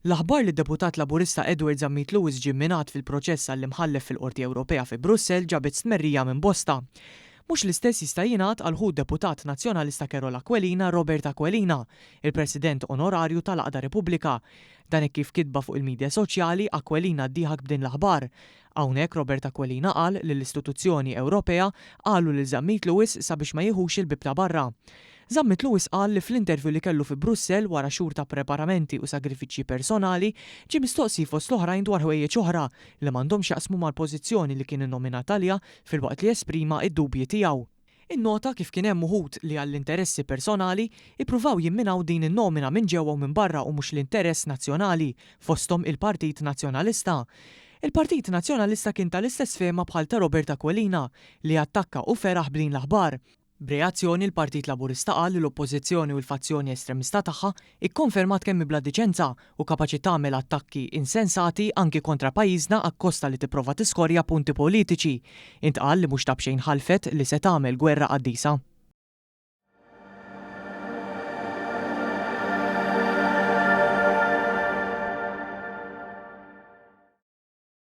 L-aħbar li d-Deputat Laburista Edward Zammit Lewis ġie mminat fil-proċess għall-Imħallef fil-Qorti Ewropea fi Brussell ġabet stmerrija minn bosta. Mhux l-istess jista' jingħad għal ħu d-Deputat Nazzjonalista Karol Aquilina Robert Aquilina, il-President Onorarju tal-Għaqda Repubblika. Dan hekk kif f'kitba fuq il-midja soċjali, Aquilina ddieħak b'din l-aħbar. Hawnhekk Robert Aquilina qal li l-istituzzjoni Ewropea qalu lil Zammit Lewis sabiex ma jieħux il-bieb ta' barra. Zammit Lewis qal li fl-interview li kellu fi Brussell wara xhur ta' preparamenti u sagrifiċċji personali ġie mistoqsi fost l-oħrajn dwar ħwejjeġ oħra li m'għandhomx x'jaqsmu mal-pożizzjoni li kien innominat għaliha filwaqt li esprima d-dubji tiegħu. Innota kif kien hemm uħud li għall-interessi personali ippruvaw jimminaw din in-nomina minn ġewwa u minn barra u mhux l-interess nazzjonali, fosthom il-Partit Nazzjonalista. Il-Partit Nazzjonalista kien tal-istess fehma bħal ta' Robert Aquilina li attakka u feraħ b'din l-aħbar. B'reazzjoni l-Partit Laburista qal li l-Oppożizzjoni u l-fazzjoni estremista tagħha ikkonfermat kemm hi bla diċenza u kapaċi tagħmel attakki insensati anki kontra pajjiżna akkosta li tipprova tiskorja punti politiċi. Intqal li mhux ta' b'xejn ħalfet li se tagħmel gwerra qaddisa.